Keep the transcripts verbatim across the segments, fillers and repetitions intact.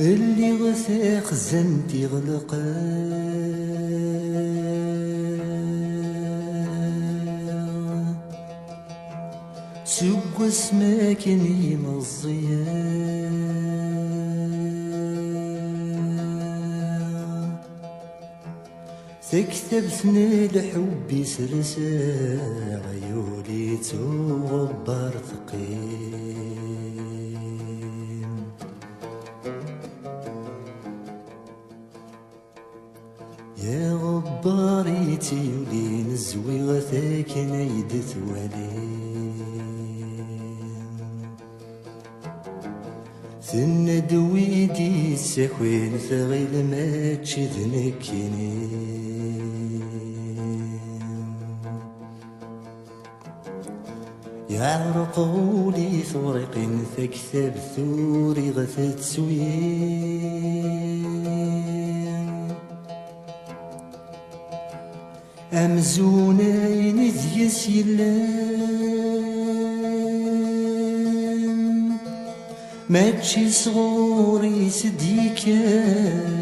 Lliɣ taxzant iɣelqeɣ seg wasmi akken i meẓẓiyeɣ. Taktabt n lḥubb i sserseɣ, yuli-tt uɣebbar teqqim. Iɣebbar i tt-yulin zwiɣ-t akken ay d-twalim. Tenna-d wi d-issakin tɣil mačči d nekkini. Yeɛreq wul-i turqin taktabt uriɣ tettsuyim. Amzun ayen i deg-s yellan mačči sɣur-i s-d-yekkan.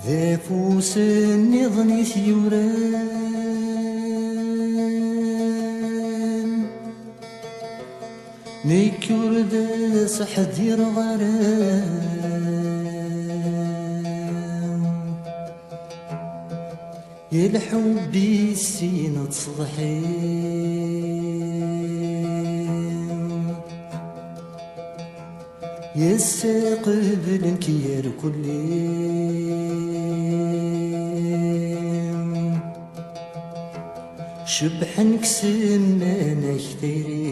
D afus nniḍen i t-yuran. Nekk ur d as-ḥdireɣ ara. I lḥubb i sin ad tṣeḍḥim. Yes-s qeblen-k yerkulli. Cebḥen-k semman-ak tayri,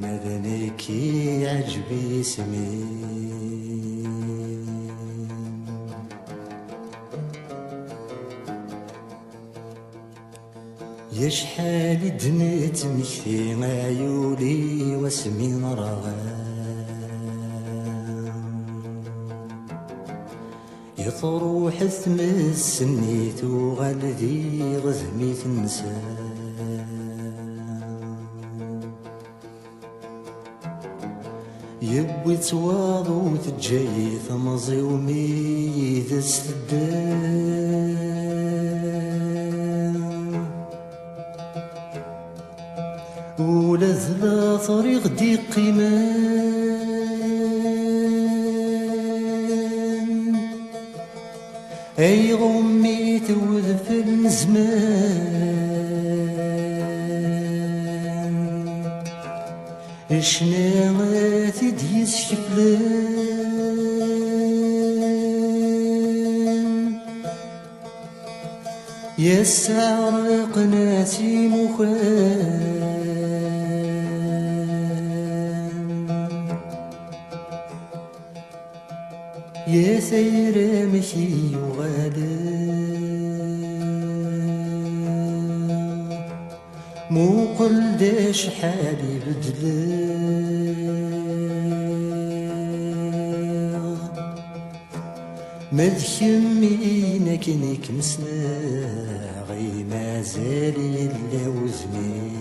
ma d nekk iɛǧeb yisem-im. Yacḥal i d-nettmekti ay ul-iw asmi nraɣ. Itruḥ tmes-nni tuɣal d iɣedmi tensa. Yewwi-tt waḍu teǧǧa-yi temẓi-w mi yid-s tedda. Ula d later i ɣ-d-iqqimen ay ɣummi tewdef n zzman. Ccna ad t-id-yeskeflen. Yesseɛreqen-as imukan. Ya tayra amek i yuɣal. Muqel-d acḥal ibeddleɣ. Ma d kemm-in akken i kem-ssneɣ, i mazal yella wudem-im.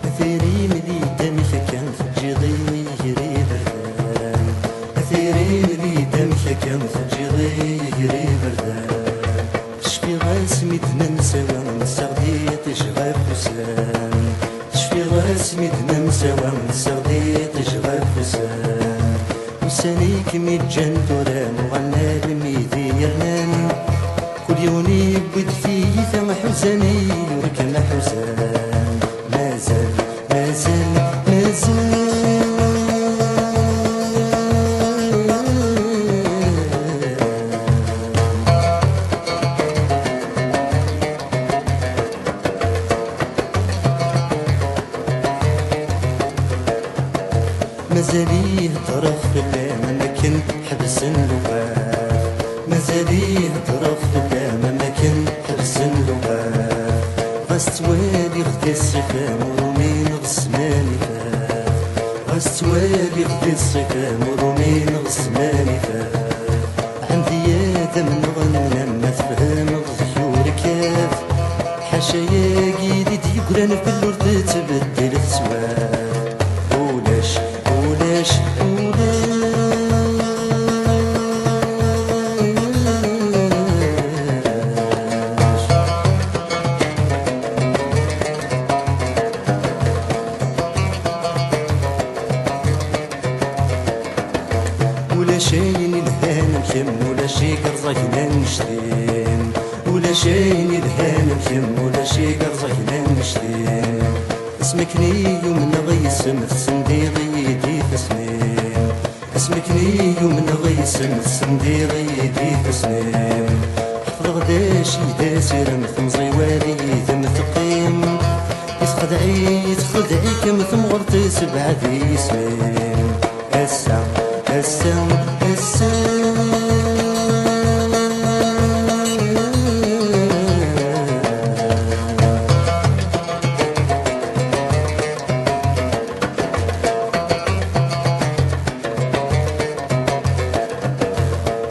A tayri-m d idamik akka teǧǧiḍ-iyi gar iberdan. A tayri-m d idamik akka teǧǧiḍ-iyi gar iberdan. Cfiɣ asmi d-nemsawa, nessaɣ-d iṭij ɣef ussan. Cfiɣ asmi d-nemsawa, nessaɣ-d iṭij ɣef ussan. Ussan i kem-iǧǧan tura uɣalen almi d i yernan. Kul yiwen yewwi-d tiyita ḥuzan-iyi ur kem-ḥuzan. Mazal, mazal, mazal. Mazal-iyi heddreɣ fell-am am akken ḥebsen lewqat. Mazal-iyi heddreɣ fell-am am akken ḥebsen luqat. Ɣas ttwaliɣ di ṣṣifa-m ur umineɣ ssmani fat. Ɣas ttwaliɣ di ṣṣifa-m ur umineɣ ssmani fat. Ɛemdi ad amneɣ nemnam ma tfehmeɣ deg urkaf. Ḥaca yagi i d-yeggran fell ur tettbeddil teswiɛt. Ulac, ulac, ulac. Ulac ayen ilhan am kemm, ulac igerẓagen annect-im. Ulac ayen ilhan am kemm, ulac igerẓagen annect-im. Asmi akken i yumneɣ yes-m, tessendiɣ-iyi-d ifassen-im. Asmi akken i yumneɣ yes-m, tessendiɣ-iyi-d ifassen-im. Ḥefḍeɣ d acu i d asirem, temẓi wali yid-m teqqim. Yesxdeɛ-iyi, texdeɛ-ikem temɣert, sebɛed isem-im. Ass-a, ass-a, ass-a.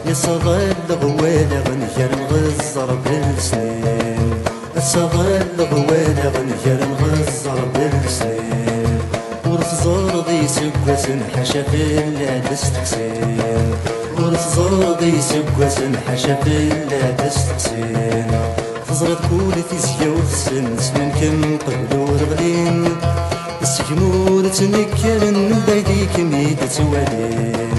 Yeṣḍal leɣwala ngar nɣeẓẓer d lesnin. Ass-a ɣelleɣ walaɣ nnger nɣeẓẓer d lesnin. Ur tẓerreḍ iseggasen ḥaca fell-ad steqsin. Ur tẓerreḍ iseggasen ḥaca fell-ad steqsin. Teẓriḍ kul tizya ur tessen, ssnen-kem qbel ur ɣlin. Seg-m ur ttnekkaren, mebɛid-ikem i d-ttwalin.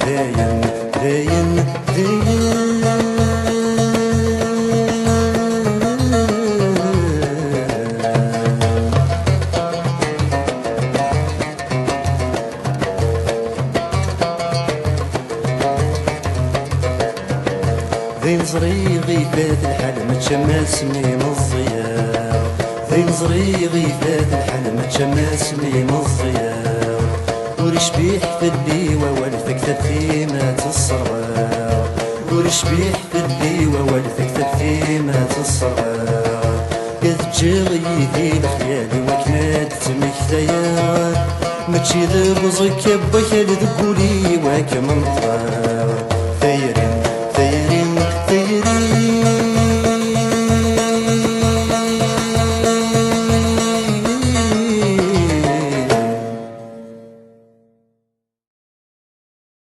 Dayen, dayen, dayen. Din ẓriɣ ifat lḥal, mačči am asmi meẓẓiyeɣ. Din ẓriɣ ifat lḥal, mačči am asmi meẓẓiyeɣ. Ur icbiḥ fell-i wawal, taktabt-im ad tesserɣeɣ. Ur icbiḥ fell-i wawal, taktabt-im ad tesserɣeɣ. Ad ǧǧeɣ yid-i lexyal i wakken ad d-ttmektayeɣ. Mačči d buẓekka n wakal deg wul-iw ad kem-nṭqeɣ.